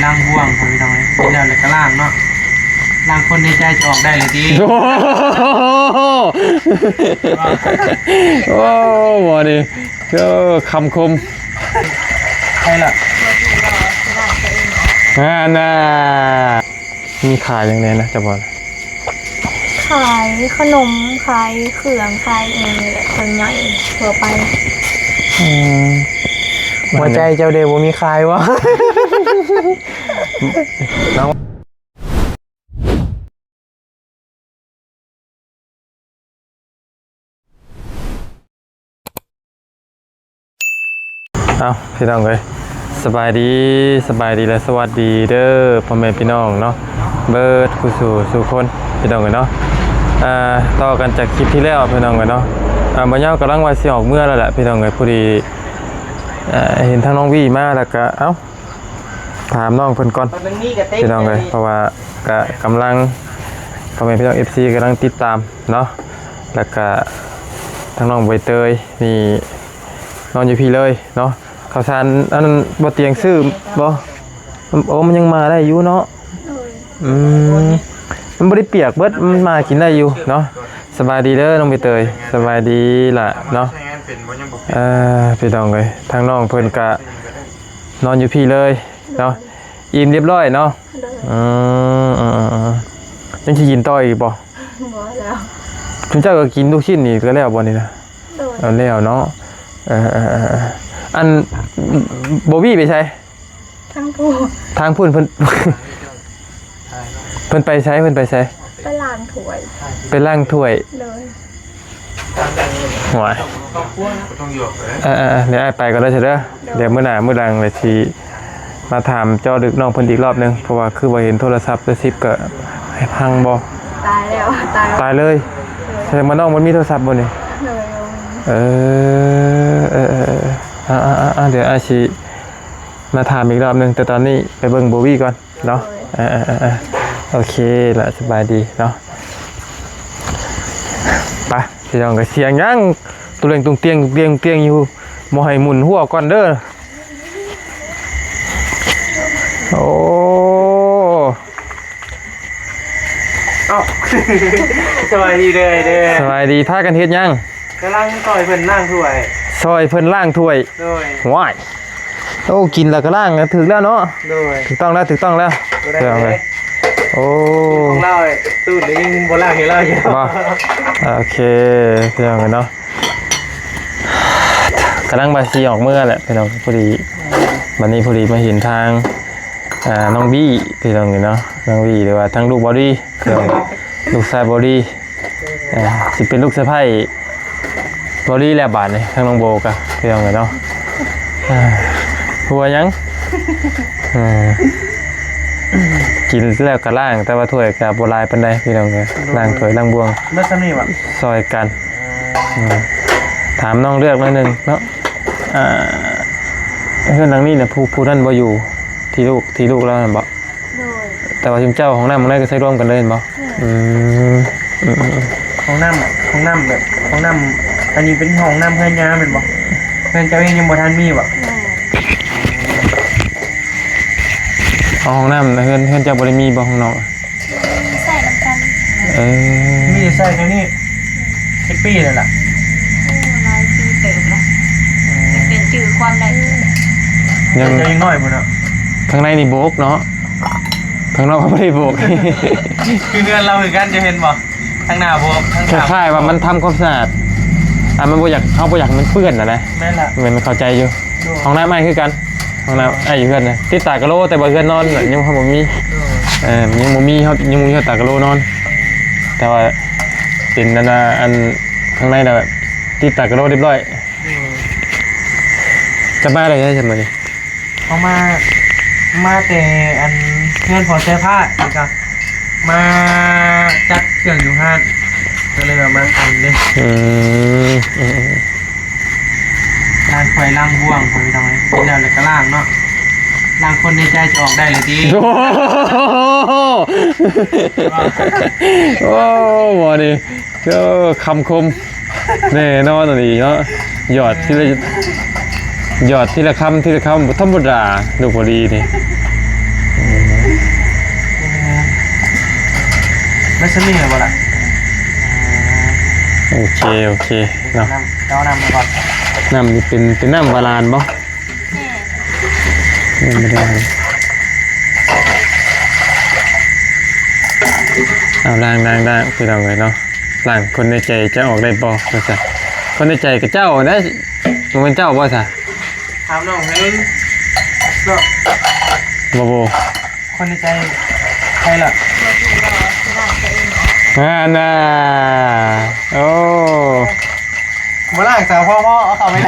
ລ້າງບ່ວງ ພໍ່ແມ່ພີ່ນ້ອງເອີຍ ກິນແລ້ວແລ້ວກໍລ້າງເນາະ ລ້າງຄົນໃນໃຈຈະອອກໄດ້ເລີຍຕິ. ໂອ້ໂຫ ໂອ້ ບໍ່ນີ້ ເອີ ຄຳຄົມ ໃຊ່ລະ ອ່າ ນະ ມີຂາຍຫຍັງແດ່ນະ ຈະບອກ ຂາຍຂະໜົມ ຂາຍເຄື່ອງ ຂາຍອີ່ຫຍັງນີ້ແຫຼະ ສ່ວນໃຫຍ່ທົ່ວໄປ. ອືມ ຫົວໃຈເຈົ້າເດ ບໍ່ມີຂາຍບໍ່? ເອົ້າ ພີ່ນ້ອງເອີຍ ສະບາຍດີ ສະບາຍດີ ແລະ ສະຫວັດດີເດີ ພໍ່ແມ່ພີ່ນ້ອງເນາະ ເບິດຄູ່ສູ່ສູ່ຄົນ ພີ່ນ້ອງເອີຍເນາະ. ອ່າ ຕໍ່ກັນຈາກຄລິບທີ່ແລ້ວ ພີ່ນ້ອງເອີຍເນາະ. ອ່າ ບ່າວເຍົາກຳລັງວ່າຊິອອກເມືອແລ້ວແຫຼະ ພີ່ນ້ອງເອີຍ ພໍດີ ເຫັນທາງນ້ອງວີມາ ແລ້ວກະ ເອົ້າ ຖາມນ້ອງເພິ່ນກ່ອນ ພີ່ນ້ອງເອີຍ ເພາະວ່າກະກຳລັງ ພໍ່ແມ່ພີ່ນ້ອງ ເອັຟຊີ ກຳລັງຕິດຕາມເນາະ ແລ້ວກະທາງນ້ອງໃບເຕີຍນີ້ນອນຢູ່ພີ້ເລີຍເນາະ. ເຂົ້າສານອັນນັ້ນບໍ່ ຕຽງຊື້ບໍ່? ໂອ້ ມັນຍັງມາໄດ້ຢູ່ເນາະ. ໂດຍ ອືມ ມັນບໍ່ໄດ້ປຽກເບິດ ມັນມາກິນໄດ້ຢູ່ເນາະ. ສະບາຍດີເດີນ້ອງໃບເຕີຍ ສະບາຍດີຫຼ້າເນາະ. ເອີ ພີ່ນ້ອງເອີຍ ທາງນ້ອງເພິ່ນກະນອນຢູ່ພີ້ເລີຍ ເນາະ ອີ່ມຮຽບຮ້ອຍເນາະ. ໂດຍ ອືມ ອືມ ອືມ ອືມ ຍັງຊິກິນຕໍ່ອີກບໍ່? ບໍ່ແລ້ວ ຊຸມເຈົ້າກໍກິນລູກຊິ້ນນີ້ກໍແລ້ວບໍ່ນີ້ນະ? ໂດຍ ເອົາແລ້ວເນາະ. ເອີ ເອີ ເອີ ອັນ ໂບບີ້ໄປໃສ? ທາງພຸ້ນ ທາງພຸ້ນເພິ່ນ ເພິ່ນໄປໃສ? ເພິ່ນໄປໃສ? ໄປລ້າງຖ້ວຍ ໄປລ້າງຖ້ວຍ. ໂດຍ ໂອ້ຍ ເອີໆ ດຽວອ້າຍໄປກ່ອນເດີ ເດີ ດຽວມື້ໜ້າມື້ຫຼັງລະຊິມາຖາມເຈາະເລິກນ້ອງເພິ່ນອີກລອບໜຶ່ງ ເພາະວ່າຄືວ່າເຫັນໂທລະສັບໂທລະສິບກໍໃຫ້ພັງບໍ່? ຕາຍແລ້ວ ຕາຍ ຕາຍເລີຍ. ໂດຍ ສະແດງວ່ານ້ອງບໍ່ມີໂທລະສັບບໍ່ນີ້? ໂດຍ ເອີ ເອີໆ ດຽວອ້າຍຊິມາຖາມອີກລອບໜຶ່ງ ແຕ່ຕອນນີ້ໄປເບິ່ງໂບບີ້ກ່ອນ. ເນາະ ໂດຍ ເອີໆ ໂອເຄລະ ສະບາຍດີເນາະ. ໄປ ພີ່ນ້ອງ ກະສຽງຫຍັງຕຸເລັງຕຸງຕຽງ ຕຸເລັງຕຸງຕຽງຢູ່ ບໍ່ໃຫ້ໝູນຫົວກ່ອນເດີ. ໂອ້ ເອົ້າ ສະບາຍດີເດີ ເດີ ສະບາຍດີ ພາກັນເຮັດຫຍັງ? ກຳລັງຊ່ອຍເພິ່ນລ້າງຖ້ວຍ ຊ່ອຍເພິ່ນລ້າງຖ້ວຍ. ໂດຍ ວ້າຍ ໂອ້ ກິນແລ້ວກໍລ້າງ ຖືກແລ້ວເນາະ. ໂດຍ ຖືກຕ້ອງແລ້ວ ຖືກຕ້ອງແລ້ວ ບໍ່ໄດ້ເລີຍ. ໂອ້ ຂອງລາວຕູ້ນີ້ຍັງບໍ່ລ້າງໃຫ້ລາວຢູ່ບໍ່? ໂອເຄ ພີ່ນ້ອງເນາະ ກຳລັງວ່າຊິອອກເມືອແຫຼະ ພີ່ນ້ອງ ພໍດີ ບັດນີ້ພໍດີມາເຫັນທາງ ອ່າ ນ້ອງບີ ພີ່ນ້ອງເນາະ ນ້ອງບີ ຫຼືວ່າທາງລູກບອດີ້ ພີ່ນ້ອງ ລູກຊາຍບອດີ້. ເອີ ຊິເປັນລູກສະໃພ້ບໍລີແລ້ວບາດນີ້ ທາງນ້ອງໂບກະ ພີ່ນ້ອງເອີຍເນາະ. ເອີ ຫົວຫຍັງ? ເອີ ກິນແລ້ວກະລ້າງ ແຕ່ວ່າຖ້ວຍກະບໍ່ຫຼາຍປານໃດ ພີ່ນ້ອງເອີຍ. ລ້າງຖ້ວຍລ້າງບ່ວງ ເບິດສ່ຳນີ້ຫວາ? ຊ່ອຍກັນ. ເອີ ຖາມນ້ອງເລືອກໜ້ອຍໜຶ່ງເນາະ. ເອີ ເຮືອນຫຼັງນີ້ນະ ຜູ້ ຜູ້ນັ້ນບໍ່ຢູ່ ທີ່ລູກ ທີ່ລູກລາວຫັ້ນບໍ? ໂດຍ ແຕ່ວ່າຊຸມເຈົ້າຫ້ອງນ້ຳຫ້ອງໃນກໍໃຊ້ລວມກັນເລີຍແມ່ນບໍ່? ແມ່ນ ອືມ ອືມ ອືມ ຫ້ອງນ້ຳ ຫ້ອງນ້ຳແບບ ຫ້ອງນ້ຳ ອັນນີ້ເປັນຫ້ອງນ້ຳເຮືອນຍາແມ່ນບໍ່? ເຮືອນເຈົ້າເອງຍັງບໍ່ທັນມີບໍ່? ແມ່ນ ເອົາຫ້ອງນ້ຳເຮືອນ ເຮືອນເຈົ້າບໍ່ໄດ້ມີບໍ່ ຫ້ອງນອກ? ໃຊ້ນຳກັນ. ເອີ ມີແຕ່ໃຊ້ແນວນີ້ ຈັກປີແລ້ວລະ? ໂອ້ ຫຼາຍປີເຕີບລະ ອືມ ເປັນຈື່ຄວາມໄດ້ ຍັງ ເຈົ້າຍັງນ້ອຍພຸ້ນເນາະ. ຂ້າງໃນນີ້ໂບກເນາະ ຂ້າງນອກກໍບໍ່ໄດ້ໂບກ. ຄືເຮືອນລາວຄືກັນ ເຈົ້າເຫັນບໍ່? ທາງໜ້າໂບກ ທາງ ຄ້າຍໆວ່າມັນທຳຄວາມສະອາດ ອັນມັນບໍ່ຢາກ ເຮົາບໍ່ຢາກໃຫ້ມັນເປື້ອນນະນະ. ແມ່ນລະ ແມ່ນ ເຂົ້າໃຈຢູ່. ໂດຍ ຫ້ອງນ້ຳອ້າຍຄືກັນ ຫ້ອງນ້ຳອ້າຍຢູ່ເຮືອນນະ ຕິດຕາກະໂຫຼ ແຕ່ວ່າເຮືອນນອນຍັງບໍ່ມີ. ໂດຍ ເອີ ຍັງບໍ່ມີ ເຮົາຍັງບໍ່ມີຕາກະໂຫຼນອນ ແຕ່ວ່າເປັນອັນ ອັນ ຂ້າງໃນນະ ແບບ ຕິດຕາກະໂຫຼຮຽບຮ້ອຍ. ໂດຍ ຈະມາໄດ້ໃດຊັ້ນມື້ນີ້? ເຮົາມາ ມາແຕ່ອັນເຮືອນພໍ່ແຊພາດ ແລ້ວກໍມາຈັດເຄື່ອງຢູ່ຮ້ານ ກໍເລີຍວ່າມາອັນເດ້. ອືມ ອືມ ລ້າງຖ້ວຍລ້າງບ່ວງ ພໍ່ແມ່ພີ່ນ້ອງເອີຍ ກິນແລ້ວແລ້ວກໍລ້າງເນາະ ລ້າງຄົນໃນໃຈຈະອອກໄດ້ເລີຍຕິ. ໂອ້ ໂອ້ ບໍ່ນີ້ ເອີ ຄຳຄົມ ແນ່ນອນອີ່ຫຼີເນາະ ຫຍອດທີລະ ຫຍອດທີລະຄຳ ທີລະຄຳ ບໍ່ທຳມະດາ ລູກພໍດີນີ້. ໄປຊະນີ້ແລ້ວບໍ່ລະ? ໂອເຄ ໂອເຄເນາະ. ນ້ຳ ເອົານ້ຳມາກ່ອນ. ນ້ຳນີ້ເປັນ ເປັນນ້ຳບາດານບໍ່? ແມ່ນ ນ້ຳບາດານ. ເອົາ ລ້າງ ລ້າງ ລ້າງ ພີ່ນ້ອງເອີຍເນາະ. ລ້າງຄົນໃນໃຈຈະອອກໄດ້ບໍ່ວ່າຊັ້ນ. ຄົນໃນໃຈກະເຈົ້ານະ ບໍ່ແມ່ນເຈົ້າບໍ່ຊະ? ຖາມນ້ອງເພິ່ນເນາະ. ບໍ່ ບໍ່ ຄົນໃນໃຈໃຜລະ? ບໍ່ຮູ້ວ່າຊິລ້າງຕົວເອງ. ນັ້ນນະ ໂອ້ ບໍ່ລ້າງຊະ ພໍໆ ເອົາເຂົ້າໄປເ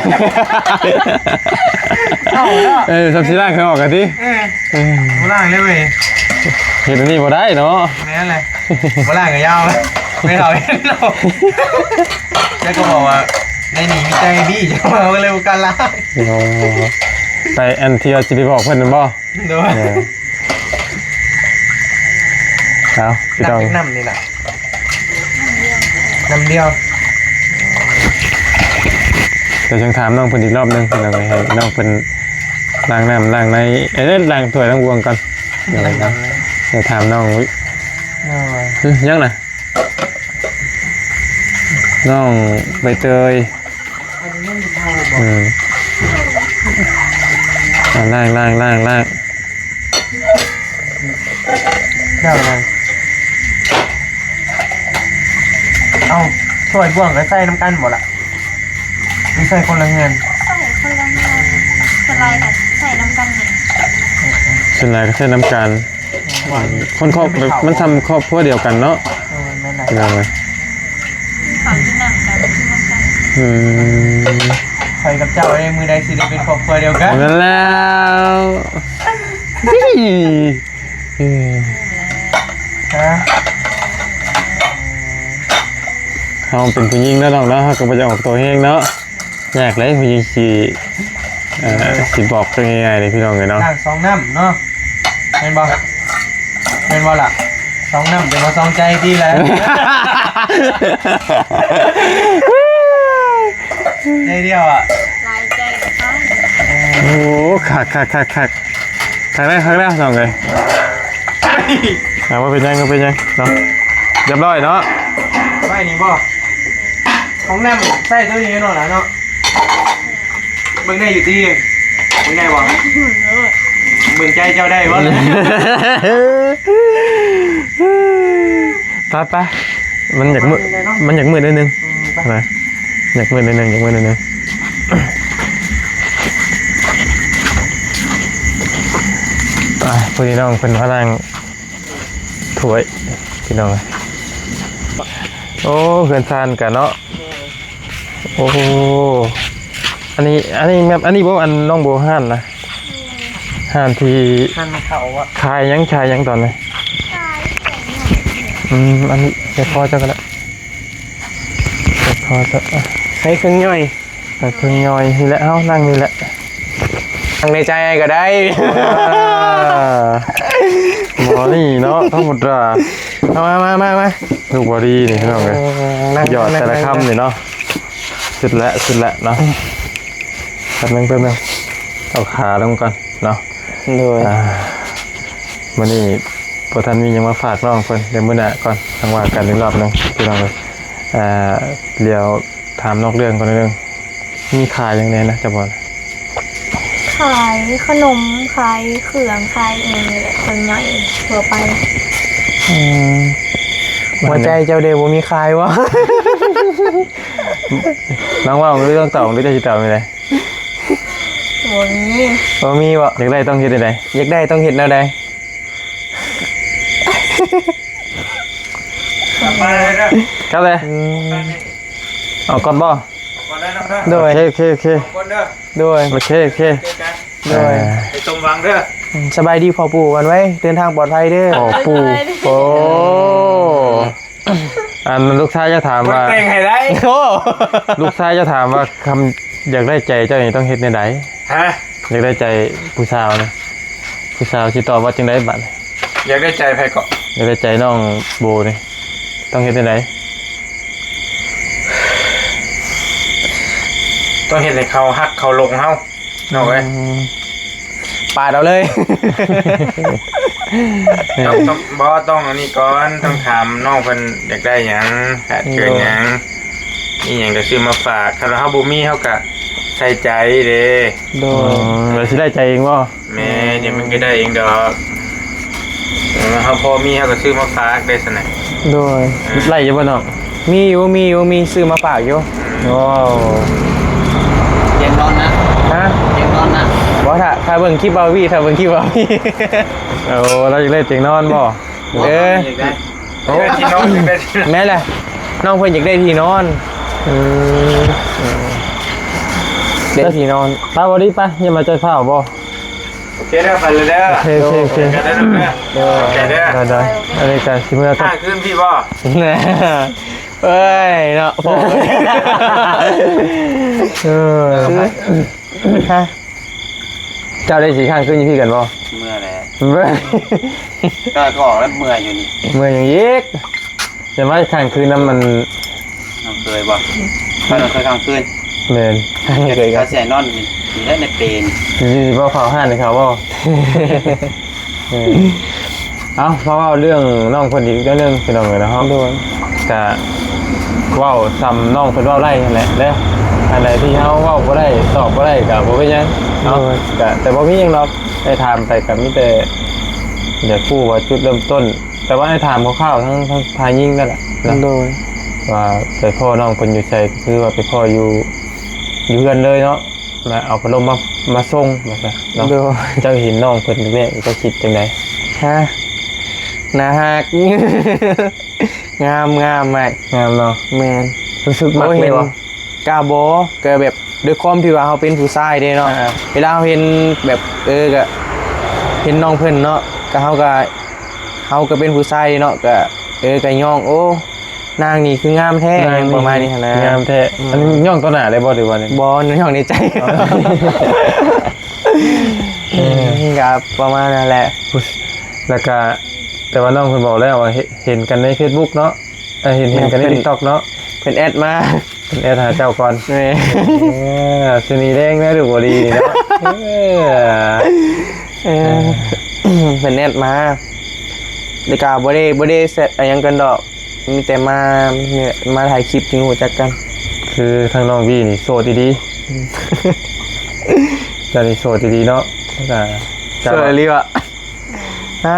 ຂົ້າເນາະ. ເອີ ຊຳຊິລ້າງເຂົ້າອອກກະຕິ. ເອີ ເອີ ບໍ່ລ້າງເລີຍເວີຍ. ເຮັດອັນນີ້ບໍ່ໄດ້ເນາະ. ແມ່ນແຫຼະ ບໍ່ລ້າງກະຍາວ ໄປເຂົ້າເຮັດເນາະ. ແລ້ວກໍບອກວ່າໃນນີ້ມີແຕ່ບີ ເຈົ້າ ເຮົາກະເລີຍບໍ່ກ້າລ້າງ. ອໍ ໄປອັນທີ່ວ່າຊິໄປບອກເພິ່ນນັ້ນບໍ່? ໂດຍ ເອີ ເອົາ ພີ່ນ້ອງ ຕັກນ້ຳນີ້ລະ ນ້ຳດຽວ ນ້ຳດຽວ. ດຽວຈັ່ງຖາມນ້ອງເພິ່ນອີກລອບໜຶ່ງ ພີ່ນ້ອງເອີຍ ໃຫ້ນ້ອງເພິ່ນລ້າງນ້ຳລ້າງໃນ ເອີ ລ້າງຖ້ວຍລ້າງບ່ວງກ່ອນ. ດຽວ ດຽວຖາມນ້ອງ. ໂດຍ ຫຶ ຍັງນະ ນ້ອງໃບເຕີຍ. ອືມ ອາ ລ້າງ ລ້າງ ລ້າງ ລ້າງ ລ້າງ. ເອົ້າ ຖ້ວຍບ່ວງກະໃສ່ນຳກັນບໍ່ລະ ຫຼືໃສ່ຄົນລະເຮືອນ? ໃສ່ຄົນລະເຮືອນ ສ່ວນຫຼາຍກະໃສ່ນຳກັນນີ້. ສ່ວນຫຼາຍກະໃສ່ນຳກັນ. ຄົນຄອບ ມັນຊ່ຳຄອບຄົວດຽວກັນເນາະ. ເອີ ແມ່ນແຫຼະ ພີ່ນ້ອງເອີຍ. ເຂົາກິນນ້ຳກັນ ກິນນຳກັນ. ອືມ ຂ້ອຍກັບເຈົ້າເດ້ ມື້ໃດຊິໄດ້ເປັນຄອບຄົວດຽວກັນ? ແມ່ນແລ້ວ. ເອີ ຮະ ເຮົາເປັນຜູ້ຍິງເນາະນ້ອງເນາະ ເຮົາກະບໍ່ຢາກອອກໂຕແຮງເນາະ. ຍາກເດ້ຜູ້ຍິງຊິ ເອີ ເອີ ຊິບອກໂຕງ່າຍໆເດ້ພີ່ນ້ອງເອີຍເນາະ. ລ້າງສອງນ້ຳເນາະ ແມ່ນບໍ່? ແມ່ນບໍ່ລະ? ສອງນ້ຳຈະບໍ່ສອງໃຈຕິລະ. ໃຈດຽວອະ ຫຼາຍໃຈກະໄປ. ເອີ ໂອ້ ຄັກໆໆໆ ຄັກແລ້ວ ຄັກແລ້ວນ້ອງເອີຍ. ເອົາ ບໍ່ເປັນຫຍັງ ບໍ່ເປັນຫຍັງເນາະ ຮຽບຮ້ອຍເນາະ. ໄວ້ນີ້ບໍ່? ຫ້ອງນ້ຳໃສ່ໂຕນີ້ເນາະຫຼານເນາະ. ເບິ່ງໄດ້ຢູ່ຕິ ເບິ່ງໄດ້ບໍ່? ເບິ່ງໃຈເຈົ້າໄດ້ບໍ່ລະ? ໄປໆ ມັນຢາກມືດ ມັນຢາກມືດໜ້ອຍໜຶ່ງ. ອືມ ໄປ ຢາກມືດໜ້ອຍໜຶ່ງ ຢາກມືດໜ້ອຍໜຶ່ງ. ອ່າ ຜູ້ນີ້ນ້ອງເພິ່ນມາລ້າງ ຖ້ວຍ ພີ່ນ້ອງ. ໂອ້ ເຮືອນຊານກະເນາະ. ໂອ້ ອັນນີ້ ອັນນີ້ແມ່ນ ອັນນີ້ບໍ່ ອັນນ້ອງໂບຮ້ານນະ? ຮ້ານທີ່ ຮ້ານເຂົ້າອະ ຂາຍຫຍັງ ຂາຍຫຍັງຕອນນີ້? ຂາຍເຄື່ອງຫຍັງ? ອືມ ອັນນີ້ໃຫ້ພໍ່ເຈົ້າກະໄດ້ ໃຫ້ພໍ່ເຈົ້າ. ຂາຍເຄື່ອງຍ່ອຍ. ເພິ່ນຍ່ອຍນີ້ແຫຼະ ເຮົານັ່ງນີ້ແຫຼະ ນັ່ງໃນໃຈກະໄດ້. ອ່າ ໝໍນີ້ເນາະ ທຳມະດາ. ເອົາ ມາ ມາ ມາ ມາ ລູກບໍ່ດີນີ້ພີ່ນ້ອງເອີຍ. ເອີ ນັ່ງ ຢອດແຕ່ລະຄຳນີ້ເນາະ. ສຸດແລ້ວ ສຸດແລ້ວເນາະ. ແປັບໜຶ່ງ ແປັບໜຶ່ງ ເອົາຂາລົງກ່ອນເນາະ. ໂດຍ ອ່າ ມື້ນີ້ບໍ່ທັນມີຫຍັງມາຝາກນ້ອງເພິ່ນ ດຽວມື້ໜ້າກ່ອນ ຈັ່ງວ່າກັນອີກລອບໜຶ່ງພີ່ນ້ອງເອີຍ. ອ່າ ດຽວ ຖາມນອກເລື່ອງກ່ອນໜ້ອຍໜຶ່ງ ມີຂາຍຫຍັງແດ່ນະ ຈະບອກ? ຂາຍຂະໜົມ ຂາຍເຄື່ອງ ຂາຍອີ່ຫຍັງນີ້ແຫຼະ ເຄື່ອງຍ່ອຍທົ່ວໄປ. ອືມ ຫົວໃຈເຈົ້າເດ ບໍ່ມີຂາຍບໍ່? ລອງເວົ້າ ລອງຕອບ ເຈົ້າຊິຕອບແນວໃດ? ບໍ່ມີ ບໍ່ມີບໍ່? ຢາກໄດ້ຕ້ອງເຮັດແນວໃດ? ຢາກໄດ້ຕ້ອງເຮັດແນວໃດ? ກັບເລີຍ ອືມ ເອົາກ່ອນບໍ່? ໂດຍ ໂອເຄ ໂອເຄ ໂອເຄ ໂດຍ ໂອເຄ ໂອເຄ ໂດຍ ອ່າ ໃຫ້ສົມຫວັງເດີ. ອືມ ສະບາຍດີພໍ່ປູ່ ວັນໄວ ເດີນທາງປອດໄພເດີ ພໍ່ປູ່. ໂອ້ ອັນລູກຊາຍຈະຖາມວ່າ ແຕ່ງໃຫ້ໄດ້. ໂອ້ ລູກຊາຍຈະຖາມວ່າ ຄຳຢາກໄດ້ໃຈເຈົ້ານີ້ຕ້ອງເຮັດແນວໃດ? ຮະ? ຢາກໄດ້ໃຈຜູ້ສາວນີ້ ຜູ້ສາວຊິຕອບວ່າຈັ່ງໃດບາດນີ້? ຢາກໄດ້ໃຈໃຜເກາະ? ຢາກໄດ້ໃຈນ້ອງໂບນີ້ ຕ້ອງເຮັດຈັ່ງໃດ? ຕ້ອງເຮັດໃຫ້ເຂົາຮັກເຂົາຫຼົງເຮົາ ນ້ອງເອີຍ. ອືມ ປາດເອົາເລີຍ. ຕ້ອງ ຕ້ອງ ບໍ່ ຕ້ອງອັນນີ້ກ່ອນ ຕ້ອງຖາມນ້ອງເພິ່ນຢາກໄດ້ຫຍັງ ຂາດເຂີນຫຍັງ ມີຫຍັງກໍຊື້ມາຝາກ ຄັນວ່າເຮົາບໍ່ມີ ເຮົາກໍໃສ່ໃຈເດ້. ໂດຍ ອໍ ແລ້ວຊິໄດ້ໃຈເອງບໍ່? ແມ່ນ ດຽວມັນກໍໄດ້ເອງດອກ ເຮົາພໍມີ ເຮົາກໍຊື້ມາຝາກໄດ້ຊັ້ນນະ. ໂດຍ ເອີ ໄດ້ຢູ່ບໍ່ນ້ອງ? ມີຢູ່ ມີຢູ່ ມີຊື້ມາຝາກຢູ່. ອືມ ວ້າວ ຕຽງນອນນະ? ຮະ? ຕຽງນອນນະ? ບໍ່ ຖ້າ ຖ້າເບິ່ງຄລິບບ່າວວີ ຖ້າເບິ່ງຄລິບບ່າວວີ. ໂອ້ ລາວຢາກໄດ້ຕຽງນອນບໍ່? ເອີ ໂອ້ ຢາກໄດ້ ໂອ້ ຢາກໄດ້ທີ່ນອນ ຢາກໄດ້ທີ່ນອນ ແມ່ນແຫຼະ ນ້ອງເພິ່ນຢາກໄດ້ທີ່ນອນ. ອືມ ອືມ ໄດ້ທີ່ນອນ ໄປບໍ່ດີ ໄປ ຢ່າມາໃຈຟ້າວບໍ່? ໂອເຄເດີ ໄປເລີຍເດີ. ໂອເຄ ໂອເຄ ໂອເຄ ໄປເດີ ໄປເດີ ໄດ້ ໄດ້ ອັນນີ້ກໍຊິເມືອກັບ ຄ້າງຄືນພີ້ບໍ່? ເອີຍ ເນາະ ເອີ ຮະ ເຈົ້າໄດ້ຊິຄ້າງຄືນຢູ່ພີ້ກັນບໍ່? ເມື່ອແຫຼະ ກໍອອກແລ້ວ ເມື່ອຢູ່ນີ້ ເມື່ອຫຍັງອີກ? ຈະມາຄ້າງຄືນນຳມັນ ນ້ອງເຄີຍບໍ່? ຂ້ອຍນ້ອງເຄີຍຄ້າງຄືນ. ແມ່ນ ເຂົາຊິໃຫ້ນອນຢູ່ໃນເປນ ຊິບໍ່ເຝົ້າຮ້ານໃຫ້ເຂົາບໍ່? ເອີ ເອົາ ມາເວົ້າເລື່ອງນ້ອງເພິ່ນອີກເລື່ອງໜຶ່ງ ພີ່ນ້ອງເອີຍເນາະ. ໂດຍ ກະເວົ້າສ່ຳນ້ອງເພິ່ນເວົ້າໄດ້ຫັ້ນແຫຼະເດີ ອັນໃດທີ່ເຮົາເວົ້າບໍ່ໄດ້ ຕອບບໍ່ໄດ້ກະບໍ່ເປັນຫຍັງເນາະ. ໂດຍ ກະ ແຕ່ບໍ່ມີຫຍັງດອກ ໄດ້ຖາມໄປກະມີແຕ່ຢາກຮູ້ວ່າຈຸດເລີ່ມຕົ້ນ ແຕ່ວ່າໃຫ້ຖາມຄ່າວໆ ທັງ ທັງຝ່າຍຍິງນັ້ນແຫຼະເນາະ ໂດຍ ວ່າໄປພໍ້ນ້ອງເພິ່ນຢູ່ໃສ ກໍຄືວ່າໄປພໍ້ຢູ່ ຢູ່ເຮືອນເລີຍເນາະ ແລ້ວເອົາພັດລົມມາ ມາສົ່ງວ່າຊັ້ນເນາະ. ໂດຍ ເຈົ້າເຫັນນ້ອງເພິ່ນແລກໆ ເຈົ້າຄິດຈັ່ງໃດ? ຮະ ໜ້າຮັກ ງາມ ງາມ ອ້າຍ ງາມເນາະ. ແມ່ນ ຮູ້ສຶກມັກເລີຍບໍ່? ກະບໍ່ ກະແບບ ດ້ວຍຄວາມທີ່ວ່າເຮົາເປັນຜູ້ຊາຍເດ້ເນາະ ອ່າ ເວລາເຮົາເຫັນແບບ ເອີ ກະເຫັນນ້ອງເພິ່ນເນາະ ກະເຮົາກະ ເຮົາກະເປັນຜູ້ຊາຍເດ້ເນາະ ກະ ເອີ ກະຍ້ອງ ໂອ້ ນາງນີ້ຄືງາມແທ້ ນາງນີ້ ຫຍັງປະມານນີ້ຫັ້ນນະ ງາມແທ້. ອືມ ອັນນີ້ຍ້ອງຕໍ່ໜ້າເລີຍບໍ່ ຫຼືວ່າ? ບໍ່ ຍ້ອງໃນໃຈ. ອໍ ເອີ ກະປະມານນັ້ນແຫຼະ. ແລ້ວກະ ແຕ່ວ່ານ້ອງເພິ່ນບອກແລ້ວວ່າ ເຫັນ ເຫັນກັນໃນເຟສບຸກເນາະ ເອີ ເຫັນ ເຫັນກັນໃນ ເພິ່ນ ຕິກຕັອກເນາະ ເພິ່ນແອັດມາ ເພິ່ນແອັດຫາເຈົ້າກ່ອນ. ແມ່ນ ເອີ ສະນີແດງນະ ດູບໍ່ດີນີ້ເນາະ. ເອີ ເອີ ເອີ ເພິ່ນແອັດມາ ແຕ່ກະບໍ່ໄດ້ ບໍ່ໄດ້ແຊັດອີ່ຫຍັງກັນດອກ ມີແຕ່ມາ ນີ້ແຫຼະ ມາຖ່າຍຄລິບຈຶ່ງຮູ້ຈັກກັນ. ຄືທາງນ້ອງວີນີ້ໂສດອີ່ຫຼີ ອືມ ເຈົ້ານີ້ໂສດອີ່ຫຼີເນາະ ກະ ໂສດອີ່ຫຼີຫວາ? ຮະ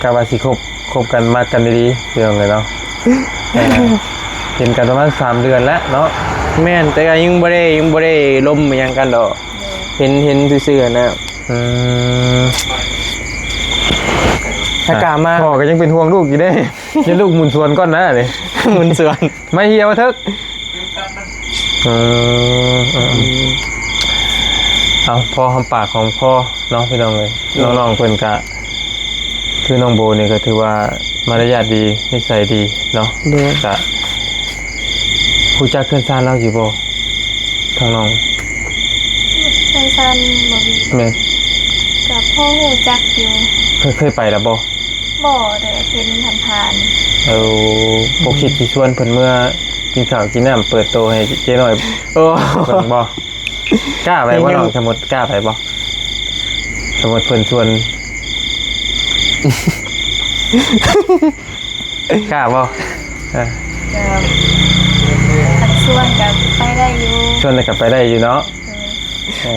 ກະວ່າຊິຄົບ ຄົບກັນ ມັກກັນດີໆ ພີ່ນ້ອງເອີຍເນາະ. ເອີ ເຫັນກັນປະມານສາມເດືອນແລ້ວເນາະ. ແມ່ນ ແຕ່ກໍຍັງບໍ່ໄດ້ ຍັງບໍ່ໄດ້ລົມອີ່ຫຍັງກັນດອກ ເຫັນ ເຫັນຊື່ໆ ຫັ້ນນະ. ອືມ ຖ້າກະມາ ພໍ່ກໍຍັງເປັນຫ່ວງລູກຢູ່ເດ້ ຢ່າລູກໝູນສວນກ່ອນນະນີ້ ໝູນສວນ ໄມ້ເຫ່ຍມາເຖິກ. ເອີ ເອີ ເອີ ອືມ ເອົາ ພໍຫອມປາກຫອມຄໍເນາະ ພີ່ນ້ອງເອີຍ. ໂດຍ ນ້ອງໆ ເພິ່ນກະ ຄືນ້ອງໂບນີ້ກໍຖືວ່າມາລະຍາດດີ ນິໄສດີເນາະ. ໂດຍ ກະຮູ້ຈັກເຮືອນຊານລາວຢູ່ບໍ່ ທາງນ້ອງ? ເຮືອນຊານບໍ່ມີ. ແມ່ນ ກະພໍຮູ້ຈັກຢູ່. ເຄີຍ ເຄີຍໄປແລ້ວບໍ່? ບໍ່ ແຕ່ເຫັນຜ່ານໆ. ເອີ ບໍ່ຄິດຊິຊວນເພິ່ນເມືອກິນເຂົ້າກິນນ້ຳ ເປີດໂຕໃຫ້ເຈ້ນ້ອຍ ໂອ້ ເບິ່ງບໍ່? ກ້າໄປບໍ່ນ້ອງ? ສົມມຸດກ້າໄປບໍ່? ສົມມຸດເພິ່ນຊວນ ກ້າບໍ່? ເອີ ກໍຄັນຊວນກໍໄປໄດ້ຢູ່. ຊວນແລ້ວກໍໄປໄດ້ຢູ່ເນາະ. ເອີ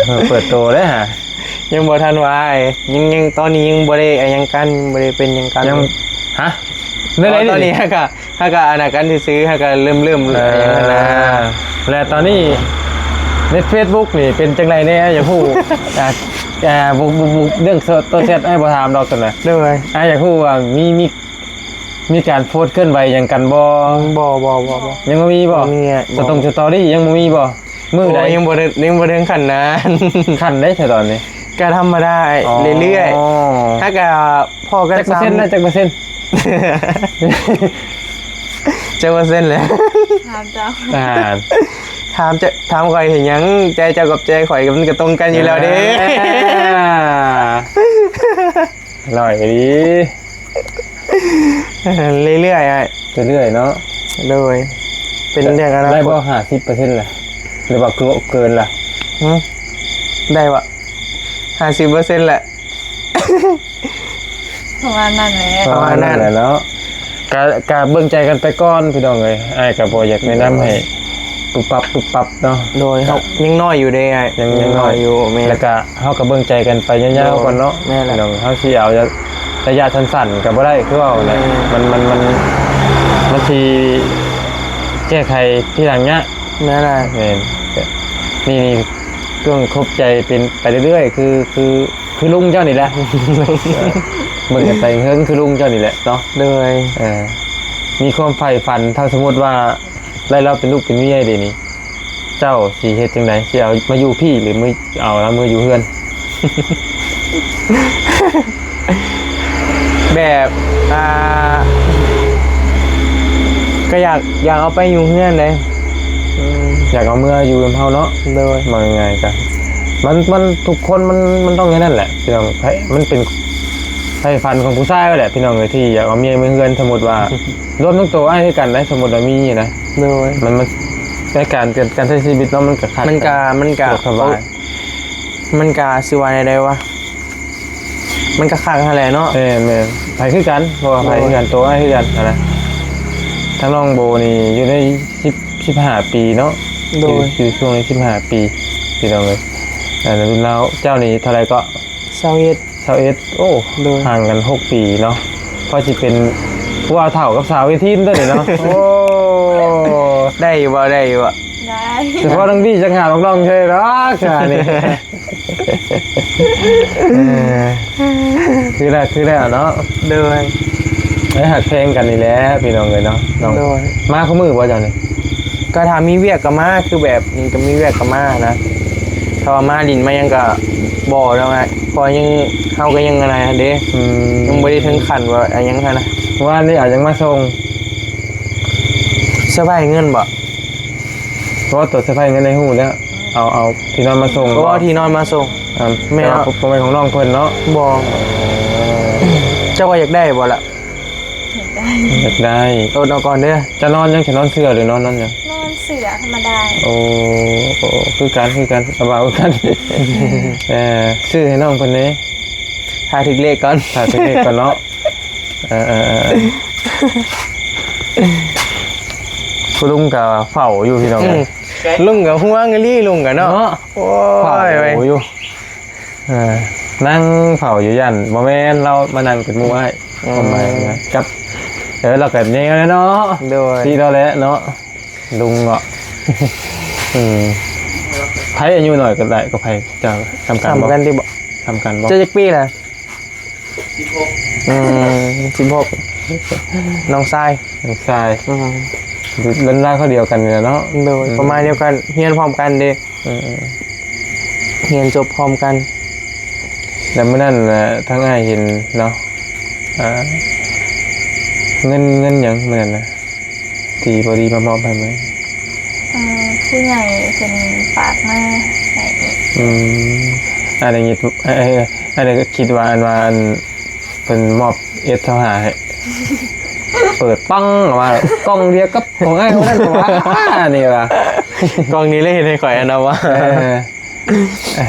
ເອີ ເປີດໂຕເດ້ຫາ. ຍັງບໍ່ທັນວ່າ ຍັງ ຍັງ ຕອນນີ້ຍັງບໍ່ໄດ້ຫຍັງກັນ ບໍ່ໄດ້ເປັນຫຍັງກັນ. ຍັງ ຮະ? ແນວໃດນີ້? ຕອນນີ້ຫາກະ ຫາກະອັນນັ້ນກັນຊື່ໆ ຫາກະເລີ່ມໆ ເອີ ຫຍັງຫັ້ນນະ. ແລະຕອນນີ້ໃນເຟສບຸກນີ້ເປັນຈັ່ງໃດແດ່? ຢາກຮູ້ ອ່າ ອ່າ ບໍ່ ບໍ່ ບໍ່ ເລື່ອງໂຕແຊັດອ້າຍບໍ່ຖາມດອກຕົວນະ. ໂດຍ ອ້າຍຢາກຮູ້ວ່າມີ ມີ ມີການໂພສເຄື່ອນໄຫວຫຍັງກັນບໍ່? ບໍ່ ບໍ່ ບໍ່ ບໍ່ ຍັງບໍ່ມີບໍ່? ບໍ່ມີ ບໍ່ ສະຕົງສະຕໍຣີຍັງບໍ່ມີບໍ່? ມື້ໃດ? ໂອ້ ຍັງບໍ່ໄດ້ ຍັງບໍ່ເຖິງຂັ້ນນັ້ນ. ຂັ້ນໃດຊະຕອນນີ້? ກະທຳມະດາ ອໍ ເລື້ອຍໆ ຫາກະພໍ້ກັນ. ຈັກເປີເຊັນລະ ຈັກເປີເຊັນ? ຈັກເປີເຊັນແຫຼະ? ຖາມເຈົ້າ ອ່າ ຖາມເຈົ້າ ຖາມຂ້ອຍເຮັດຫຍັງ? ໃຈເຈົ້າກັບໃຈຂ້ອຍມັນກະຕົງກັນຢູ່ແລ້ວເດ້. ອ່າ ຫຼອຍອີ່ຫຼີ ເລື້ອຍໆ ອ້າຍ ເລື້ອຍໆ ເນາະ. ໂດຍ ເປັນເລື່ອງອະນາຄົດ. ໄດ້ບໍ່ ຫ້າສິບເປີເຊັນລະ ຫຼືວ່າເກີນລະ? ຫື ໄດ້ວະ ຫ້າສິບເປີເຊັນແຫຼະ. ປະມານນັ້ນແຫຼະ ປະມານນັ້ນແຫຼະເນາະ ກະ ກະເບິ່ງໃຈກັນໄປກ່ອນພີ່ນ້ອງເອີຍ ອ້າຍກະບໍ່ຢາກແນະນຳໃຫ້ປຸບປັບປຸບປັບເນາະ ໂດຍ ເຮົາຍັງນ້ອຍຢູ່ເດ້ອ້າຍ ຍັງ ຍັງນ້ອຍຢູ່ ແມ່ນ ແລ້ວກະເຮົາກະເບິ່ງໃຈກັນໄປຍາວໆກ່ອນເນາະ ແມ່ນແຫຼະ ພີ່ນ້ອງ ເຮົາຊິເອົາໄລຍະສັ້ນໆກະບໍ່ໄດ້ຄືເວົ້າແຫຼະ ແມ່ນ ມັນ ມັນ ມັນ ມັນຊິແກ້ໄຂທີຫຼັງຍາກ ແມ່ນແຫຼະ ແມ່ນ ນີ້ ນີ້ ຕ້ອງຄົບໃຈເປັນໄປເລື້ອຍໆ ຄື ຄື ຄືລຸງເຈົ້ານີ້ແຫຼະ ເບິ່ງກັນໄປເຫິງ ຄືລຸງເຈົ້ານີ້ແຫຼະເນາະ ໂດຍ ເອີ ມີຄວາມໃຝ່ຝັນ ຖ້າສົມມຸດວ່າໄດ້ລາວເປັນລູກເປັນເມຍເດນີ້ ເຈົ້າຊິເຮັດຈັ່ງໃດ ຊິເອົາມາຢູ່ພີ້ ຫຼື ເອົາລາວເມືອຢູ່ເຮືອນ? ແບບ ອ່າ ກະຢາກ ຢາກເອົາໄປຢູ່ເຮືອນເດ້ ອືມ ຢາກເອົາເມືອຢູ່ນຳເຮົາເນາະ ໂດຍ ເວົ້າງ່າຍໆກະ ມັນ ມັນ ທຸກຄົນມັນ ມັນຕ້ອງແນວນັ້ນແຫຼະ ພີ່ນ້ອງ ໃຜ ມັນເປັນໃຝ່ຝັນຂອງຜູ້ຊາຍແຫຼະ ພີ່ນ້ອງເອີຍ ທີ່ຢາກເອົາເມຍມາເຮືອນ ສົມມຸດວ່າ ລວມທັງໂຕອ້າຍຄືກັນນະ ສົມມຸດວ່າມີນະ ໂດຍ ມັນ ມັນ ໃນການ ການ ການໃຊ້ຊີວິດເນາະ ມັນກະຂັດ ມັນກະ ມັນກະ ສະດວກສະບາຍ ມັນກະ ຊິວ່າແນວໃດວະ ມັນກະຄັກຫັ້ນແຫຼະເນາະ ແມ່ນໆ ໄປຄືກັນ ເພາະວ່າໄປຄືກັນ ໂຕອ້າຍຄືກັນຫັ້ນນະ ທາງນ້ອງໂບນີ້ຢູ່ໃນສິບ ສິບຫ້າປີເນາະ ໂດຍ ຢູ່ ຢູ່ຊ່ວງໃນສິບຫ້າປີ ພີ່ນ້ອງເອີຍ ອັນລຸ້ນລາວ ເຈົ້ານີ້ເທົ່າໃດເກາະ? ຊາວເອັດ ຊາວເອັດ ໂອ້ ໂດຍ ຫ່າງກັນຫົກປີເນາະ ພໍຊິເປັນຜູ້ບ່າວເຖົ້າກັບສາວເວທີຕົວນີ້ເນາະ ໂອ້ ໄດ້ຢູ່ບໍ່ ໄດ້ຢູ່ບໍ່? ໄດ້ ສະເພາະນ້ອງບີຈັກຫານ້ອງໆເທື່ອດອກຊະນີ້ ເອີ ຄືແລ້ວ ຄືແລ້ວເນາະ ໂດຍ ໄດ້ຮັກແພງກັນນີ້ແຫຼະ ພີ່ນ້ອງເອີຍເນາະ ນ້ອງ ໂດຍ ມາຄູ່ມື້ບໍ່ເຈົ້ານີ້? ກໍຖ້າມີວຽກກໍມາ ຄືແບບນີ້ກໍມີວຽກກໍມານະ ຖ້າວ່າມາຫຼິ້ນມາຫຍັງກໍບໍ່ດອກ ເພາະວ່າຍັງ ເຮົາກໍຍັງອັນນັ້ນເດ້ ອືມ ຍັງບໍ່ໄດ້ເຖິງຂັ້ນວ່າອັນຫຍັງຫັ້ນນະ ວານນີ້ເອົາຫຍັງມາສົ່ງ? ສະພາຍເງິນບໍ? ເພາະວ່າໂຕສະພາຍເງິນໄດ້ຮູ້ແລ້ວ ເອົາ ເອົາທີ່ນອນມາສົ່ງ ເພາະວ່າທີ່ນອນມາສົ່ງ ອ່າ ແມ່ນ ແຕ່ວ່າບໍ່ແມ່ນຂອງນ້ອງເພິ່ນເນາະ ບໍ່ ເຈົ້າວ່າຢາກໄດ້ບໍ່ລະ? ຢາກໄດ້ ຢາກໄດ້ ອົດເອົາກ່ອນເດີ ຈະນອນຫຍັງ ຈະນອນເສື່ອ ຫຼືນອນ ນອນຫຍັງ? ນອນເສື່ອທຳມະດາ ໂອ້ ໂອ້ ຄືກັນ ຄືກັນ ສະບາຍຄືກັນ ເອີ ຊື້ໃຫ້ນ້ອງເພິ່ນແດ່ ຖ້າຖືກເລກກ່ອນ ຖ້າຖືກເລກກ່ອນເນາະ ເອີ ເອີ ເອີ ເອີ ຜູ້ລຸງກໍເຝົ້າຢູ່ພີ່ນ້ອງ ອືມ ເອີຍ ລຸງກໍຫ່ວງອີ່ຫຼີ ລຸງກໍເນາະ ເນາະ ໂອ້ຍ ເຝົ້າຢູ່ ເອີ ນັ່ງເຝົ້າຢູ່ ຢ້ານບໍ່ແມ່ນລາວມານັ່ງເປັນໝູ່ອ້າຍ ອືມ ຄວາມໝາຍນະ ກັບ ເອີ ລາວກໍແນວແຫຼະເນາະ ໂດຍ ທີ່ລາວແຫຼະເນາະ ລຸງເນາະ ອືມ ໃຜອາຍຸນ້ອຍກໍໄດ້ ກໍໃຜ ເຈົ້າ ສ່ຳກັນບໍ່? ສ່ຳກັນຕິບໍ່? ສ່ຳກັນບໍ່? ເຈົ້າຈັກປີລະ? ສິບຫົກ ອືມ ສິບຫົກ ນ້ອງຊາຍ ນ້ອງຊາຍ ອືມ ລຸ້ນລາວຄາວດຽວກັນນີ້ແຫຼະເນາະ ໂດຍ ອືມ ປະມານດຽວກັນ ຮຽນພ້ອມກັນເດ້ ອືມ ຮຽນຈົບພ້ອມກັນ ແລ້ວມື້ນັ້ນນະ ທາງອ້າຍເຫັນເນາະ ອ່າ ເງິນ ເງິນຫຍັງມື້ນັ້ນນະ ທີ່ພໍດີມາມອບໃຫ້ມື້ ເອີ ຜູ້ໃຫຍ່ເພິ່ນຝາກມາໃຫ້ ອືມ ອັນນີ້ ອັນນີ້ກໍຄິດວ່າ ອັນວ່າ ອັນ ເພິ່ນມອບເອັຟຊາວຫ້າໃຫ້ ເປີດປັງອອກມາ ກ່ອງດຽວກັບຂອງອ້າຍຄົນນັ້ນຫວາ ນີ້ຫວາ ກ່ອງນີ້ເລີຍເຮັດໃຫ້ຂ້ອຍອັນນັ້ນຫວາ ເອີ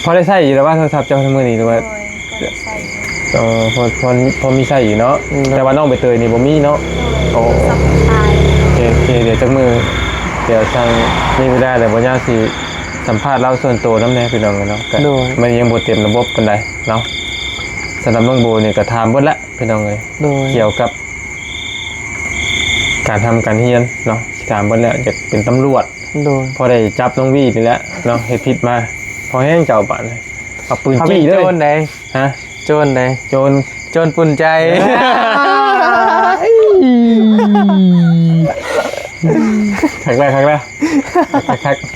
ພໍໄດ້ໃຊ້ຢູ່ແລ້ວວ່າໂທລະສັບເຈົ້າທຸກມື້ນີ້ ຫຼືວ່າ ໂດຍ ພໍໄດ້ໃຊ້ຢູ່ ອໍ ພໍ ພໍ ພໍມີໃຊ້ຢູ່ເນາະ ອືມ ແຕ່ວ່ານ້ອງໃບເຕີຍນີ້ບໍ່ມີເນາະ ໂດຍ ໂອ້ ສອງສາຍ ໂອເຄ ໂອເຄ ດຽວຈັກມື້ ດຽວທາງມີເວລາແລ້ວ ບໍ່ຍາກຊິສຳພາດລາວສ່ວນໂຕນຳແດ່ພີ່ນ້ອງເນາະ ກໍ ໂດຍ ມັນຍັງບໍ່ເຕັມລະບົບປານໃດເນາະ ສຳລັບນ້ອງໂບນີ້ກໍຖາມເບິດແລ້ວພີ່ນ້ອງເອີຍ ໂດຍ ກ່ຽວກັບການທຳການຮຽນເນາະ ຖາມເບິດແລ້ວ ຢາກເປັນຕຳຫຼວດ ໂດຍ ພໍໄດ້ຈັບນ້ອງວີນີ້ແຫຼະເນາະ ເຮັດຜິດມາ ພໍແຮງເຈົ້າບາດນີ້ ເອົາປືນຈີ້ເລີຍ ເຂົາເປັນໂຈນໃດ ຮະ ໂຈນໃດ ໂຈນ ໂຈນປຸ້ນໃຈ ຄັກແລ້ວ ຄັກແລ້ວ ຄັກໆ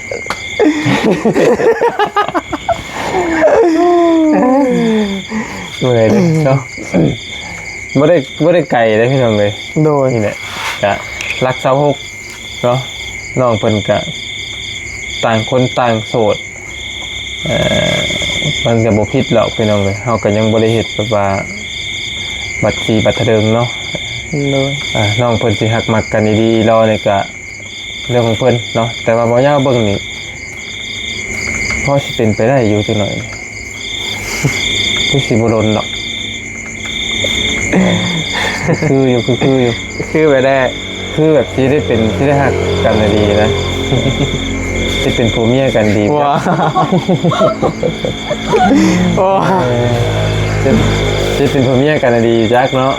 ເມື່ອຍເດ້ເນາະ ບໍ່ໄດ້ ບໍ່ໄດ້ໄກເດ້ພີ່ນ້ອງເອີຍ ໂດຍ ນີ້ແຫຼະ ກະຫຼັກຊາວຫົກ ເນາະ ນ້ອງເພິ່ນກະຕ່າງຄົນຕ່າງໂສດ ເອີ ມັນກະບໍ່ຜິດດອກພີ່ນ້ອງເອີຍ ເຮົາກະຍັງບໍ່ໄດ້ເຮັດແບບວ່າບັດສີບັດທະເດີງເນາະ ໂດຍ ອ່າ ນ້ອງເພິ່ນຊິຮັກມັກກັນອີ່ຫຼີອີ່ຫຼໍ່ນີ້ກະເລື່ອງຂອງເພິ່ນເນາະ ແຕ່ວ່າບໍ່ຍາວເບິ່ງນີ້ ພໍຊິເປັນໄປໄດ້ຢູ່ຈັກໜ້ອຍ ຄືຊິບໍ່ດົນດອກ ຄືຢູ່ ຄື ຄືຢູ່ ຄືແບບໃດ ຄືແບບຊິໄດ້ເປັນ ຊິໄດ້ຮັກກັນດີນະ ຊິເປັນຜົວເມຍກັນດີ ວ້າ ໂອ້ ເອີ ຊິ ຊິເປັນຜົວເມຍກັນດີຈັກເນາະ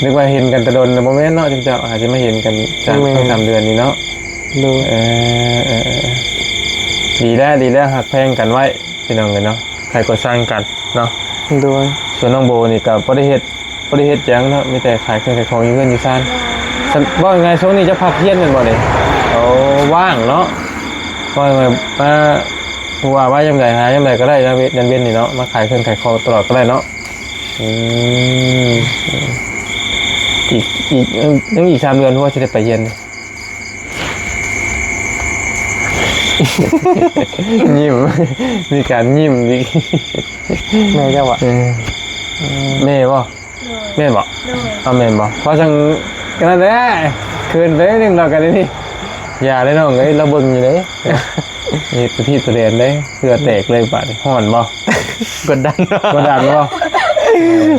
ນຶກວ່າເຫັນກັນແຕ່ດົນນະ ບໍ່ແມ່ນເນາະ ຈຸມເຈົ້າ ອາດຈະມາເຫັນກັນຈາກ ແມ່ນ ສອງສາມເດືອນນີ້ເນາະ ໂດຍ ເອີ ເອີ ເອີ ເອີ ດີແລ້ວ ດີແລ້ວ ຮັກແພງກັນໄວ້ ພີ່ນ້ອງເອີຍເນາະ ໃຜກໍຊ່າງກັນເນາະ ໂດຍ ສ່ວນນ້ອງໂບນີ້ກໍບໍ່ໄດ້ເຮັດ ບໍ່ໄດ້ເຮັດຫຍັງເນາະ ມີແຕ່ຂາຍເຄື່ອງຂາຍຂອງຢູ່ເຮືອນຢູ່ຊານ ເວົ້າງ່າຍໆ ຊ່ວງນີ້ຈະພັກຮຽນແມ່ນບໍ່ນີ້? ໂອ້ ວ່າງເນາະ ວ່າມາ ຜູ້ວ່າມາຍາມໃດຫາຍາມໃດກໍໄດ້ນະ ເວ- ຍາມເວັນນີ້ເນາະ ມາຂາຍເຄື່ອງຂາຍຂອງຕະຫຼອດກໍໄດ້ເນາະ ອືມ ອີກ ອີກ ຍັງອີກສາມເດືອນ ຮູ້ວ່າຊິໄດ້ໄປຮຽນ ຍິ້ມ ມີການຍິ້ມອີກ ແມ່ເຈົ້າຫວາ? ເອີ ອືມ ແມ່ບໍ່? ໂດຍ ແມ່ນບໍ່? ໂດຍ ເອົາແມ່ນບໍ່? ເພາະຈັ່ງ ກໍນັ້ນແຫຼະ ເຂີນໄປໜຶ່ງດອກກັນນີ້ ຢ່າເດ້ນ້ອງເອີຍ ລາວເບິ່ງຢູ່ເດ້ ເຮັດຕະຖີບຕະແດນເດ້ ເຫື່ອແຕກເລີຍບາດນີ້ ຮ້ອນບໍ່? ກົດດັນ ກົດດັນບໍ່?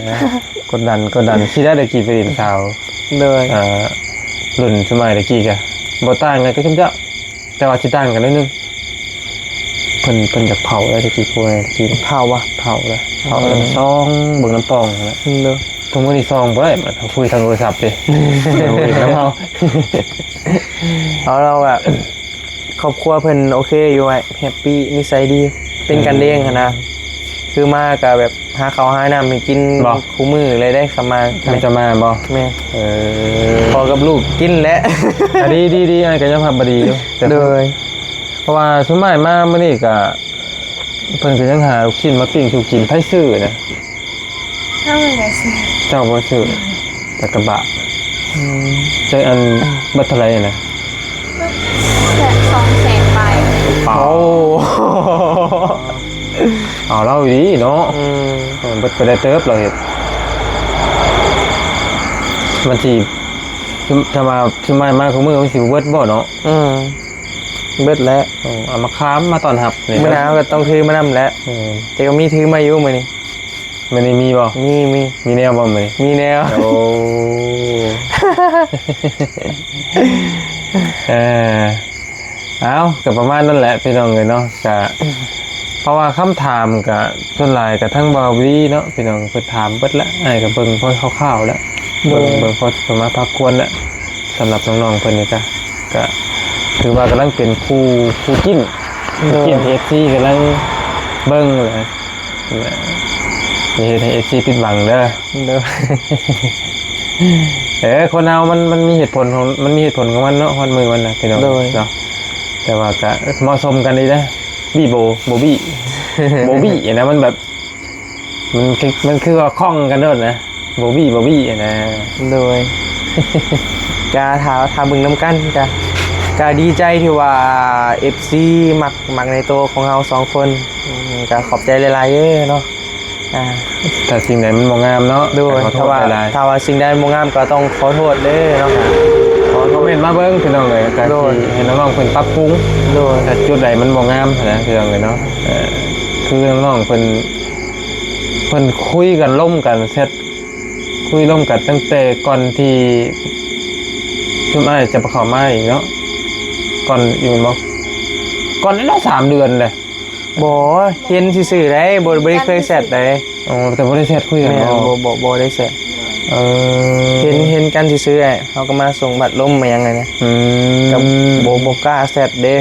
ເອີ ກົດດັນ ກົດດັນ ຊິໄດ້ແຕ່ກີ້ໄປຫຼິ້ນສາວ ໂດຍ ເອີ ລຸ້ນສະໄໝຕະກີ້ກະບໍ່ຕ່າງກັນກັບຊຸມເຈົ້າ ແຕ່ວ່າຊິຕ່າງກັນໜ້ອຍໜຶ່ງ ເພິ່ນ ເພິ່ນຢາກເຜົາໄດ໋ ຕະກີ້ຜູ້ໃດຕະກີ້ ເຜົາວະ ເຜົາໄດ໋ ເຜົາແລ້ວ ເອີ ສ່ອງເບິ່ງນຳປ່ອງຫັ້ນແຫຼະ ເອີ ທຸກມື້ນີ້ສ່ອງບໍ່ໄດ້ ມາຄຸຍທາງໂທລະສັບເດ້ ເອີ ນຳເຮົາ ເອົາ ລາວກະ ຄອບຄົວເພິ່ນໂອເຄຢູ່ ອ້າຍ ແຮັບປີ ນິໄສດີ ເປັນກັນເອງຫັ້ນນະ ອືມ ຄືມາກະແບບ ຫາເຂົ້າຫານ້ຳໃຫ້ກິນ ບໍ່ ຄູ່ມື້ເລີຍເດ້ ຄັນມາ ຄັນຈະມາບໍ່? ແມ່ນ ເອີ ພໍກັບລູກກິນແຫຼະ ອາ ດີ ດີ ດີ ອ້າຍກໍຍອມຮັບວ່າດີຢູ່ ແຕ່ ໂດຍ ເພາະວ່າສ່ວນຫຼາຍມາມື້ນີ້ກໍ ເພິ່ນກໍຍັງຫາລູກຊິ້ນມາປີ້ງສູ່ກິນ ໃຜຊື້ນະ? ເຮົາແຫຼະຊື້ ເຈົ້າບໍ່ຊື້? ແຕ່ກະບະ ອືມ ເຈົ້າອັນ ເບິດເທົ່າໃດນະ? ເບິດແສນ ສອງແສນປາຍ ປາ ໂອ້ ເອົາລາວອີ່ຫຼີເນາະ ອືມ ເອີ ເບິດໄປໄດ້ເຕີບລາວເຮັດ ມັນຊິ ຖ້າວ່າຊຸມມາ ມາຄູ່ມື້ມັນຊິບໍ່ເບິດບໍ່ເນາະ ອືມ ເບິດແຫຼະ ເອີ ເອົາມາຄາມມາຕ້ອນຮັບນີ້ ມື້ໜ້າເຮົາກໍຕ້ອງຖືມານຳແຫຼະ ອືມ ແຕ່ກໍມີຖືມາຢູ່ມື້ນີ້ ມື້ນີ້ມີບໍ່? ມີ ມີ ມີແນວບໍ່ມື້ນີ້? ມີແນວ ໂອ້ ເອີ ເອົາ ກໍປະມານນັ້ນແຫຼະພີ່ນ້ອງເອີຍເນາະ ກະ ເພາະວ່າຄຳຖາມກະສ່ວນຫຼາຍກະທາງບ່າວວີເນາະ ພີ່ນ້ອງເພິ່ນຖາມເບິດແລ້ວ ອ້າຍກໍເບິ່ງພໍຄ່າວໆແລ້ວ ເບິ່ງ ໂດຍ ເບິ່ງພໍປະມານພາຄວນແລ້ວ ສຳລັບນ້ອງໆເພິ່ນນີ້ກະ ກະຖືວ່າກຳລັງເປັນຄູ່ ຄູ່ຈິ້ນ ໂດຍ ຄູ່ຈິ້ນທີ່ເອັຟຊີກຳລັງເບິ່ງແຫຼະ ຢ່າເຮັດໃຫ້ເອັຟຊີຜິດຫວັງເດີ ໂດຍ ເອີ ຄົນເຮົາມັນ ມັນມີເຫດຜົນຂອງ ມັນມີເຫດຜົນຂອງມັນເນາະ ຮອດມື້ມັນນະ ພີ່ນ້ອງ ໂດຍ ເນາະ ແຕ່ວ່າກະເໝາະສົມກັນດີນະ ບີ່ໂບ ໂບບີ່ ໂບບີ່ນະ ມັນແບບ ມັນຄື ມັນຄືວ່າຂ້ອງກັນໂລດນະ ໂບບີ່ ໂບບີ່ນະ ໂດຍ ກະຖ້າ ຖ້າເບິ່ງນຳກັນ ກະ ກະດີໃຈທີ່ວ່າເອັຟຊີມັກ ມັກໃນໂຕຂອງເຮົາສອງຄົນ ອືມ ກະຂອບໃຈຫຼາຍໆເດີເນາະ ອ່າ ຖ້າສິ່ງໃດມັນບໍ່ງາມເນາະ ໂດຍ ກໍຂໍໂທດຫຼາຍໆ ຖ້າວ່າ ຖ້າວ່າສິ່ງໃດບໍ່ງາມກໍຕ້ອງຂໍໂທດເດີເນາະ ຄອມເມັນມາເບິ່ງພີ່ນ້ອງເອີຍ ກໍ ໂດຍ ຊິໃຫ້ນ້ອງໆເພິ່ນປັບປຸງ ໂດຍ ຖ້າຈຸດໃດມັນບໍ່ງາມຫັ້ນນະ ພີ່ນ້ອງເອີຍເນາະ ເອີ ຄືນ້ອງໆເພິ່ນ ເພິ່ນຄຸຍກັນ ລົມກັນ ແຊັດ ຄຸຍລົມກັນຕັ້ງແຕ່ກ່ອນທີ່ຊຸມອ້າຍຈະເຂົ້າມາອີກເນາະ ກ່ອນຢູ່ແມ່ນບໍ່? ກ່ອນນັ້ນລະ ສາມເດືອນແຫຼະ ບໍ່ ເຫັນຊື່ໆໃດ໋ ບໍ່ ບໍ່ໄດ້ເຄີຍແຊັດໃດ໋ ອໍ ແຕ່ບໍ່ໄດ້ແຊັດຄຸຍກັນ ແມ່ນ ບໍ່ ບໍ່ ບໍ່ ບໍ່ໄດ້ແຊັດ ເອີ ເຫັນ ເຫັນກັນຊື່ໆ ເຮົາກໍມາສົ່ງບັດລົມມາຫຍັງຫັ້ນນະ ອືມ ກໍບໍ່ ບໍ່ກ້າແຊັດເດ້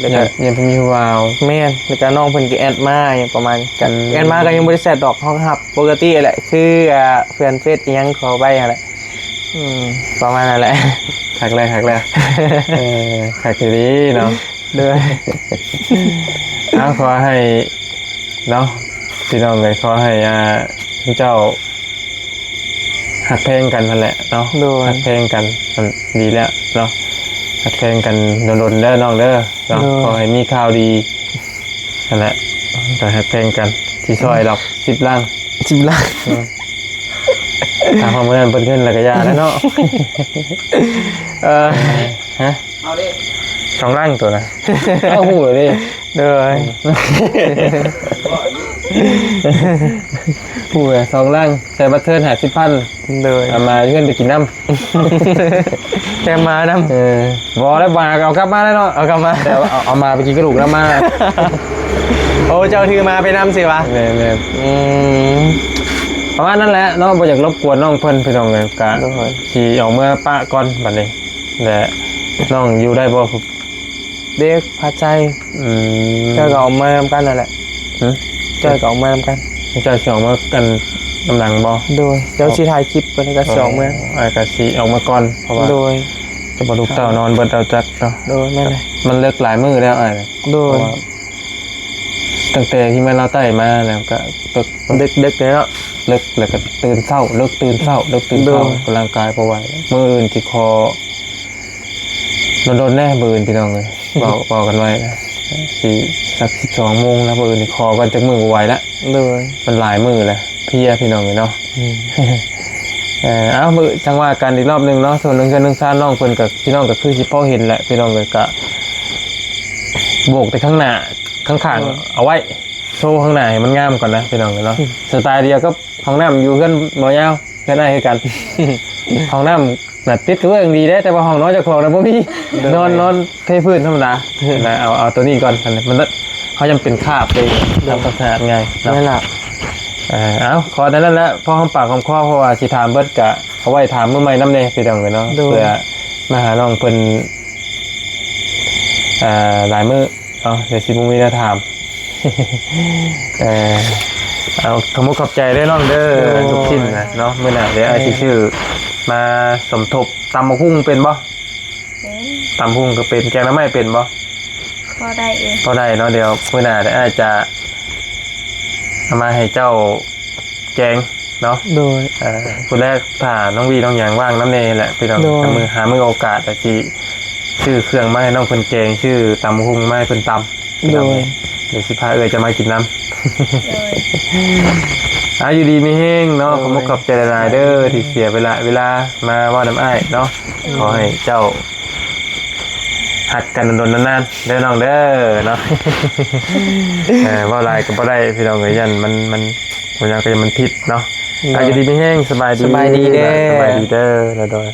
ແລ້ວກໍ ຢ້ານ ຢ້ານເພິ່ນມີຜູ້ບ່າວ ແມ່ນ ແລ້ວກໍນ້ອງເພິ່ນກໍແອັດມາຫຍັງປະມານນີ້ ກໍ ອືມ ແອັດມາກໍຍັງບໍ່ໄດ້ແຊັດດອກ ເຮົາກໍຮັບປົກກະຕິແຫຼະ ຄື ອ່າ ເພື່ອນເຟສອີ່ຫຍັງເຂົາໄປຫັ້ນແຫຼະ ອືມ ປະມານນັ້ນແຫຼະ ຄັກແລ້ວ ຄັກແລ້ວ ເອີ ຄັກອີ່ຫຼີເນາະ ໂດຍ ເອົາ ຂໍໃຫ້ເນາະ ພີ່ນ້ອງເອີຍ ຂໍໃຫ້ ອ່າ ເຈົ້າ ຮັກແພງກັນຫັ້ນແຫຼະເນາະ ໂດຍ ຮັກແພງກັນ ອັນ ດີແລ້ວເນາະ ຮັກແພງກັນດົນໆເດີນ້ອງເດີເນາະ ໂດຍ ຂໍໃຫ້ມີຂ່າວດີຫັ້ນແຫຼະ ກໍຮັກແພງກັນ ຊິຊ່ອຍດອກ ສິບລ້ານ ສິບລ້ານ ອືມ ຖ້າຮອດມື້ນັ້ນເບິດເງິນແລ້ວກໍຢ່າແລ້ວເນາະ ເອີ ຮະ? ເອົາເດ້ ສອງຫຼັງໂຕນະ ເອົາ ຮູ້ເລີຍເດ້. ໂດຍ ຮູ້ເລີຍ ສອງຫຼັງ ໃສ່ບັດເທີນຫ້າສິບພັນ ໂດຍ ເອົາມາເຮືອນໄປກິນນຳ ແຖມໝານຳ. ເອີ ບໍ່ແລ້ວ ໝາເອົາກັບມາແລ້ວເນາະ ເອົາກັບມາ ແຕ່ວ່າເອົາ ເອົາໝາໄປກິນກະດູກນຳມາ. ໂອ້ ເຈົ້າຖືໝາໄປນຳຊິວະ? ແມ່ນໆ ອືມ ປະມານນັ້ນແຫຼະເນາະ ບໍ່ຢາກລົບກວນນ້ອງເພິ່ນ ພີ່ນ້ອງເອີຍ ກະ ໂດຍ ຊິອອກເມືອປະກ່ອນບັດນີ້ ແລະ ນ້ອງຢູ່ໄດ້ບໍ່? ເດັກພາໃຈ ອືມ ເຈົ້າກໍອອກມານຳກັນນັ້ນແຫຼະ. ຫຶ? ເຈົ້າກໍອອກມານຳກັນ ເຈົ້າຊິອອກມາກັນນຳຫຼັງບໍ່? ໂດຍ ເຈົ້າຊິຖ່າຍຄລິບ ແລ້ວກໍຊິອອກມາ. ອ້າຍກໍຊິອອກມາກ່ອນ ເພາະວ່າ ໂດຍ ຈະບໍ່ລູກເຕົ້ານອນເບິດເອົາຈັກເນາະ. ໂດຍ ແມ່ນແຫຼະ ມັນເລິກຫຼາຍມື້ແລ້ວອ້າຍ. ໂດຍ ຕັ້ງແຕ່ທີ່ແມ່ນລາວໃຕ້ມາແລ້ວກໍເລິກ ເລິກໆເລີຍເນາະ ເລິກ ແລ້ວກໍຕື່ນເຊົ້າ ເລິກຕື່ນເຊົ້າ ເລິກຕື່ນເຊົ້າ ໂດຍ ກໍຮ່າງກາຍບໍ່ໄຫວ. ມື້ອື່ນຊິຂໍ ດົນໆແດ່ ມື້ອື່ນພີ່ນ້ອງເອີຍ ເວົ້າ ເວົ້າກັນໄວ້ນະ ຊິສັກສິບສອງໂມງນະ ມື້ອື່ນນີ້ຂໍກ່ອນ ຈັກມື້ບໍ່ໄຫວລະ. ໂດຍ ມັນຫຼາຍມື້ແລ້ວ ເພຍພີ່ນ້ອງເອີຍເນາະ. ອືມ ເອີ ເອົາ ມື້ຈັ່ງວ່າກັນອີກຮອບໜຶ່ງເນາະ. ສ່ວນເລື່ອງເຮືອນເລື່ອງຊານນ້ອງເພິ່ນກໍ ພີ່ນ້ອງກໍຄືຊິພໍເຫັນແຫຼະ ພີ່ນ້ອງເອີຍ ກໍໂບກແຕ່ຂ້າງໜ້າ ຂ້າງໆ ເອີ ເອົາໄວ້ ໂຊຂ້າງໜ້າໃຫ້ມັນງາມກ່ອນນະ ພີ່ນ້ອງເອີຍເນາະ. ອືມ ສະໄຕລ໌ດຽວກັບຫ້ອງນ້ຳຢູ່ເຮືອນໝໍຍາວ ເຮືອນອ້າຍຄືກັນ ຫ້ອງນ້ຳ ນະ ຕິດກະເບື້ອງດີເດ້ ແຕ່ວ່າຫ້ອງນອນເຈົ້າຂອງນະບໍ່ມີ. ໂດຍ ນອນ ນອນເທພື້ນທຳມະດານະ. ເອົາ ເອົາໂຕນີ້ກ່ອນ ອັນນີ້ມັນ ເຮົາຍັງເປັນຄາບເດ້ ໂດຍ ທຳຄວາມສະອາດງ່າຍເນາະ. ແມ່ນລະ ເອີ ເອົາ ຂໍແຕ່ນັ້ນແຫຼະ ພໍຫອມປາກຫອມຄໍ ເພາະວ່າຊິຖາມເບິດກະເອົາໄວ້ຖາມມື້ໃໝ່ນຳແດ່ ພີ່ນ້ອງເອີຍເນາະ. ໂດຍ ເພື່ອມາຫານ້ອງເພິ່ນ ອ່າ ຫຼາຍມື້ ເອົາ ດຽວຊິບໍ່ມີແນວຖາມ. ເອີ ເອົາ ຂອບມຸກຂອບໃຈເດີນ້ອງເດີ ໂດຍ ລູກຊິ້ນນະເນາະ. ມື້ໜ້າດຽວອ້າຍຊິຊື້ມາສົມທົບ. ຕຳບັກຫຸ່ງເປັນບໍ່? ເປັນ ຕຳບັກຫຸ່ງກໍເປັນ. ແກງໜໍ່ໄມ້ເປັນບໍ່? ພໍໄດ້ຢູ່ ພໍໄດ້ເນາະ. ດຽວມື້ໜ້າດຽວອ້າຍຈະເອົາມາໃຫ້ເຈົ້າ ແກງເນາະ. ໂດຍ ເອີ ຜູ້ແລກຖ້ານ້ອງວີນ້ອງຫຍັງວ່າງນຳແດ່ແຫຼະ ພີ່ນ້ອງ. ໂດຍ ມື້ ຫາມື້ໂອກາດ ແລ້ວຊິຊື້ເຄື່ອງມາໃຫ້ນ້ອງເພິ່ນແກງ ຊື້ຕຳບັກຫຸ່ງມາໃຫ້ເພິ່ນຕຳ. ໂດຍ ພີ່ນ້ອງ ດຽວຊິພາເອື້ອຍຈະມາກິນນຳ. ໂດຍ ອາ ຢູ່ດີມີແຮງເນາະ. ໂດຍ ຂອບມຸກຂອບໃຈຫຼາຍໆເດີ ທີ່ເສຍເວລາ ເວລາມາເວົ້ານຳອ້າຍເນາະ. ໂດຍ ຂໍໃຫ້ເຈົ້າ ຮັກກັນດົນໆນານໆເດີນ້ອງເດີເນາະ. ເອີ ເວົ້າຫຼາຍກໍບໍ່ໄດ້ພີ່ນ້ອງເອີຍ ຢ້ານມັນ ມັນ ບໍ່ຫຍັງກໍຢ້ານມັນຜິດເນາະ. ໂດຍ ອາ ຢູ່ດີມີແຮງ ສະບາຍດີ ສະບາຍດີເດີ ສະບາຍດີເດີ ໂດຍ.